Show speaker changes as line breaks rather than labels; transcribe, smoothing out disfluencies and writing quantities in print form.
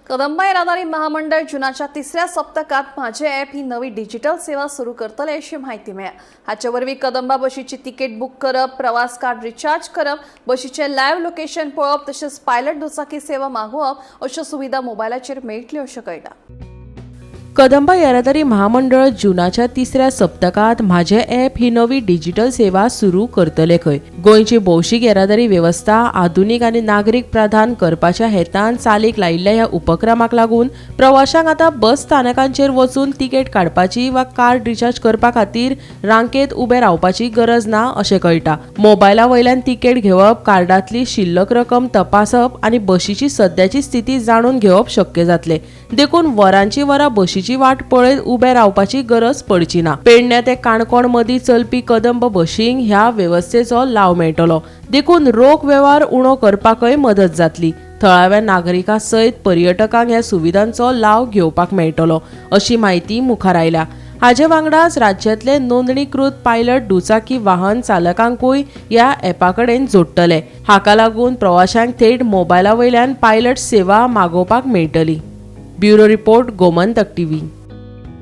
कदंबा येरादारी महामंडळ जुनाच्या तिसऱ्या सप्तकात माझे ॲप ही नवी डिजिटल सेवा सुरू करतले अशी म्हायती मेळ्ळ्या. हाचे वरवीं कदंबा बशीची तिकेट बूक करप, प्रवास कार्ड रिचार्ज करप, बशीचें लायव्ह लोकेशन पळोवप तशेंच पायलट दुचाकी सेवा मागोवप अश्यो सुविधा मोबायलाचेर मेळटल्यो अशें कळटा.
कदंबा येरादारी महामंडळ जुनाच्या तिसऱ्या सप्तकांत म्हाजें ॲप ही नवी डिजिटल सेवा सुरू करतले खंय. गोंयची भौशीक येरादारी वेवस्था आधुनीक आनी नागरीक प्रधान करपाच्या हेतान चालीक लायिल्ल्या ह्या उपक्रमाक लागून प्रवाशांक आतां बस स्थानकांचेर वचून तिकेट काडपाची वा कार्ड रिचार्ज करपा खातीर रांकेत उबे रावपाची गरज ना अशें कळटा. मोबायला वयल्यान तिकेट घेवप, कार्डांतली शिल्लक रक्कम तपासप आनी बशीची सद्याची स्थिती जाणून घेवप शक्य जातलें. देखून वरांची वरां बशीची वाट पळयत उबे रावपाची गरज पडची ना. पेडण्या ते काणकोण मदीं चलपी कदंब बशींक ह्या वेवस्थेचो लाव मेळटलो. देखून रोख वेव्हार उणो करपाकय मदत जातली. थळाव्या नागरिकां सयत पर्यटकांक ह्या सुविधांचो लाव घेवपाक मेळटलो अशी म्हायती मुखार आयल्या. हाजे वांगडाच राज्यांतले नोंदणीकृत पायलट दुचाकी वाहन चालकांकूय ह्या ॲपा कडेन जोडटले. हाका लागून प्रवाशांक थेट मोबायला वयल्यान पायलट सेवा मागोवपाक मेळटली. Bureau report, Gomantak TV.